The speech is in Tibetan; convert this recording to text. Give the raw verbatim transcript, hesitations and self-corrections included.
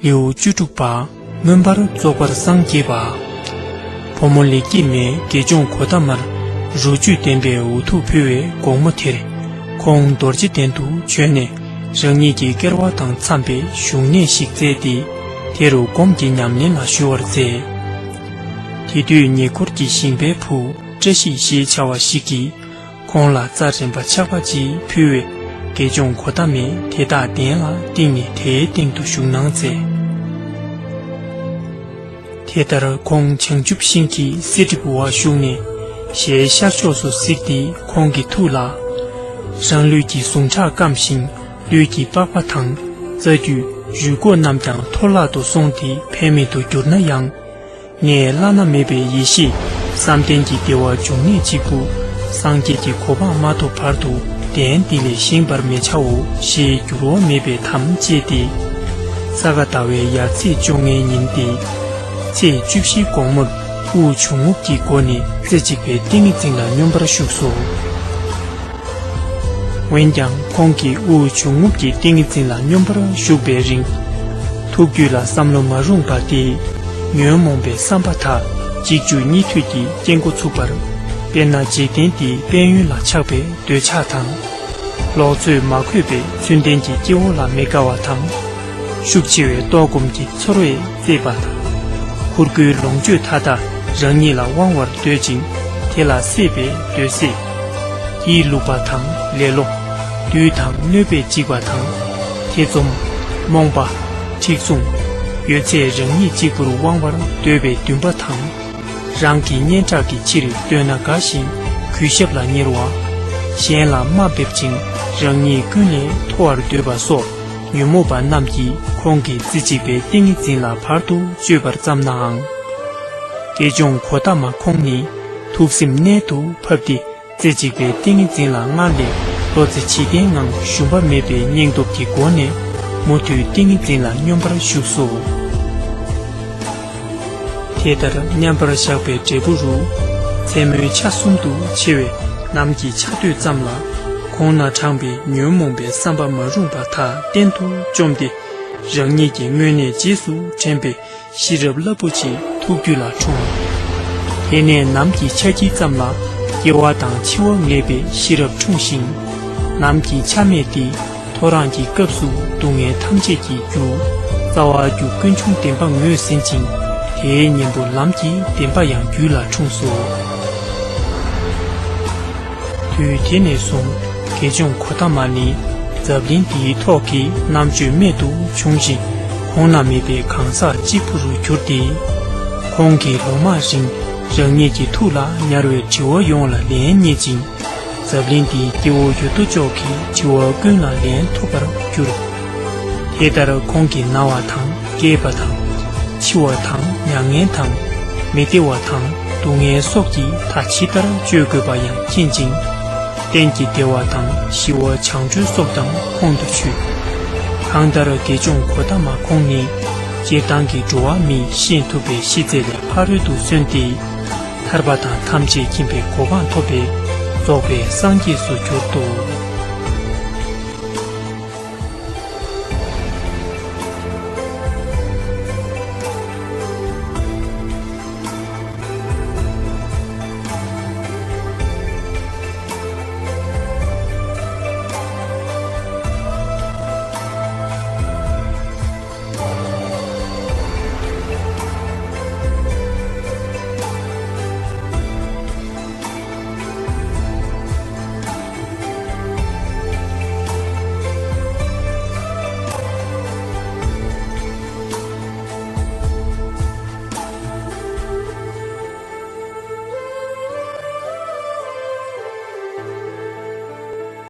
ལེའུ་བཅུ་དྲུག་པ། མངོན་པར་རྫོགས་པར་སངས་རྒྱས་པ། ཕོ་མོ་ལེགས་སྐྱེས་མས་དགེ་སྦྱོང་གོ་ཏ་མར་རོ་བཅུད་ལྡན་པའི་འོ་ཐུག་ཕུལ་བའི་དགོང་མོ་དེར། ཁོང་རྡོ་རྗེ་གདན་དུ་བྱོན་ནས། རང་ཉིད་ཀྱི་སྐལ་བ་དང་འཚམས་པའི་བཞུགས་གནས་ཤིག་བཙལ་ཏེ། དེ་རུ་སྒོམ་གྱི་ཉམས་ལེན་ལ་གཞོལ་བར་མཛད། དེ་དུས་ཉེ་འཁོར་གྱི་ཞིང་པའི་བུ་བཀྲ་ཤིས་ཞེས་བྱ་བ་ཞིག་གིས། ཁོང་ལ་རྩྭ་རིམ་པ་ཆག་པ་ཅིག་ཕུལ་བས། དགེ་སྦྱོང་གོ་ཏ་མས་དེ་དག་གདན་ལ་བཏིང་ནས་དེའི་སྟེང་དུ་བཞུགས་གནང་མཛད། དེ་ལྟར་ཁོང་བྱང་ཆུབ་ཤིང་གི་གསེར་གྲིབ་འོག་བཞུགས་ནས། ཞལ་ཤར་ཕྱོགས་སུ་གཟིགས་ཏེ་ཁོང་གི་ཐུགས་ལ། རང་ལུས་ཀྱི་ཟུངས་ཁྲག་སྐམ་ཞིང་ལུས་ཀྱི་པགས་པ་དང་རྩ་རྒྱུས་རུས་ཁོག་རྣམས་ཀྱང་འཐོར་བརླག་ཏུ་སོང་སྟེ་ཕན་མེད་དུ་གྱུར་ན་ཡང་། ངས་བླ་ན་མེད་པའི་ཡེ་ཤེས་བསམ་གཏན་གྱི་བདེ་བ་འབྱུང་གནས་གཅིག་པུ་སངས་རྒྱས་ཀྱི་གོ་འཕང་མ་ཐོབ་བར་དུ་གདན་འདི་ལས་བཞེངས་པར་མི་བྱའོ་ཞེས་འགྱུར་བ་མེད་པའི་དམ་བཅས་ཏེ། ས་ག་ཟླ་བའི་ཡར་ཚེས་བཅོ་ལྔའི་ཉིན་ཏེ། ཚེས་བཅུ་བཞིའི་དགོང་མོར་དབུགས་འབྱུང་རྔུབ་ཀྱི་སྒོ་ནས་རྩེ་གཅིག་པའི་ཏིང་ངེ་འཛིན་ལ་སྙོམས་པར་ཞུགས་སོ། འོན་ཀྱང་ཁོང་གིས་དབུགས་འབྱུང་རྔུབ་ཀྱི་ཏིང་ངེ་འཛིན་ལ་སྙོམས་པར་ཞུགས་པའི་རིང་། ཐུགས་རྒྱུད་ལ་བསམ་བློ་མ་རུངས་པ་སྟེ། ཉོན་མོངས་པའི་བསམ་པ་དག་གཅིག་འཇུག་གཉིས་མཐུད་ཀྱི་སྐྱེ་འགོ་ཚུགས་པར། དཔེར་ན་འཇིག་རྟེན་འདིའི་དཔལ་ཡོན་ལ་ཆགས་པའི་འདོད་ཆགས་དང་། ལོག་འཚོས་མ་གོས་པའི་ཚུལ་ལྡན་གྱི་སྐྱེ་བོ་ལ་མི་དགའ་བ་དང་། ཤུགས་ཆེ་བའི་ལྟོགས་སྐོམ་གྱི་ཚོར་བས་གཙེས་པ་དང་། ཁུར་ཁུར་ལོངས་སྤྱོད་མཐའ་དག་རང་ཉིད་ལ་དབང་བར་འདོད་ཅིང་། དེ་ལ་སྲེད་པའི་འདོད་སྲེད། སྐྱིད་ལུག་པ་དང་ལེ་ལོ། བདུད་དང་གནོད་པས་འཇིགས་པ་དང་། ཐེ་ཚོམ། རྨོངས་པ། མཁྲེགས་བཟུང་། ཡོད་ཚད་རང་ཉིད་གཅིག་པུར་དབང་བར་འདོད་པའི་འདུན་པ་དང་། རང་གི་སྙན་གྲགས་ཀྱི་ཕྱིར་བཏོན་ན་དགའ་ཞིང་གུས་ཞབས་ལ་གཉེར་བ། གཞན་ལ་དམའ་འབེབས་ཅིང་རང་ཉིད་ཀུན་ལས་མཐོ་བར་འདོད་པ་སོགས་ཉོན་མོངས་པ་རྣམས་ཀྱིས་ཁོང་གི་རྩེ་གཅིག་པའི་ཏིང་ངེ་འཛིན་ལ་བར་དུ་གཅོད་པར་བརྩམས་ནའང་། དགེ་སྦྱོང་གོ་ཏ་མ་ཁོང་ནི་ཐུགས་སེམས་རྣལ་དུ་ཕབ་སྟེ། རྩེ་གཅིག་པའི་ཏིང་ངེ་འཛིན་ལ་སྔར་ལས་ལྷོད་ཚེ་འཇིག་རྟེན་ངང་ཞུམ་པ་མེད་པའི་སྙིང་སྟོབས་ཀྱི་སྒོ་ནས་མུ་མཐུད་ཏིང་ངེ་འཛིན་ལ་སྙོམས་པར་ཞུགས་སོ། དེ་ལྟར་མཉམ་པར་བཞག་པའི་འབྲས་བུ་རུ། མཚན་མོའི་ཆ་གསུམ་དུ་ཕྱེ་བའི་ནམ་གྱི་ཆ་སྟོད་ཙམ་ལ། གོང་ན་དྲངས་པའི་ཉོན་མོངས་པའི་བསམ་པ་མ་རུངས་པ་དག་གཏན་དུ་བཅོམ་སྟེ། རང་ཉིད་ཀྱི་སྔོན་གནས་རྗེས་སུ་དྲན་པའི་ཤེས་རབ་རླབས་པོ་ཆེ་ཐུགས་རྒྱུད་ལ་འཁྲུངས། དེ་ནས་ནམ་གྱི་ཆ་དཀྱིལ་ཙམ་ལ་སྐྱེ་བ་དང་འཆི་བ་ངེས་པའི་ཤེས་རབ་འཁྲུངས་ཤིང་། ནམ་གྱི་ཆ་སྨད་དེ་ཐོ་རངས་ཀྱི་སྐབས་སུ་སྡུག་བསྔལ་ཐམས་ཅད་ཀྱི་རྒྱུ་རྩ་བ་རྒྱུ་ཀུན་འབྱུང་བདེན་པ་ངོས་ཟིན་ཅིང་། དེའི་གཉེན་པོ་ལམ་གྱི་བདེན་པ་ཡང་རྒྱུད་ལ་འཁྲུངས་སོ། དུས་དེ་ནས་བཟུང་དགེ་སྦྱོང་གོ་ཏ་མ་ནི་འཛམ་གླིང་འདིའི་ཐོག་གི་རྣམ་དཔྱོད་རྨད་དུ་བྱུང་ཞིང་གོང་ན་མེད་པའི་གང་ཟག་གཅིག་པུ་རུ་གྱུར་ཏེ། ཁོང་གིས་ལོ་མང་རིང་རང་ཉིད་ཀྱི་ཐུགས་ལ་ཉར་བའི་དྲི་བ་ཡོངས་ལ་ལན་རྙེད་ཅིང་། འཛམ་གླིང་འདིའི་སྐྱེ་བོ་ཡོད་དོ་ཅོག་གི་དྲི་བ་ཀུན་ལ་ལན་ཐོབ་པར་གྱུར། དེ་ལྟར་ཁོང་གིས་ན་བ་དང་། སྐྱེས་པ་དང་། འཆི་བ་དང་། མྱ་ངན་དང་། མི་བདེ་བ་དང་། སྡུག་བསྔལ་སོགས་ཀྱི་མཐའ་ཇི་ལྟར་གཅོད་དགོས་པ་ཡང་མཁྱེན་ཅིང་། གཏན་གྱི་བདེ་བ་དང་ཞི་བ་བྱང་གྲོལ་སོགས་དང་ཁོང་དུ་ཆུད། གང་ལྟར་དགེ་སྦྱོང་གོ་ཏ་མ་ཁོང་ནི་སྤྱིར་བཏང་གི་འགྲོ་བ་མིས་ཤེས་ཐུབ་པའི་ཤེས་ཚད་ལས་ཕ་རོལ་ཏུ་སོན་ཏེ། ཐར་པ་དང་ཐམས་ཅད་མཁྱེན་པའི་གོ་འཕང་ཐོབ་པས་རྫོགས་པའི་སངས་རྒྱས་སུ་གྱུར་ཏོ།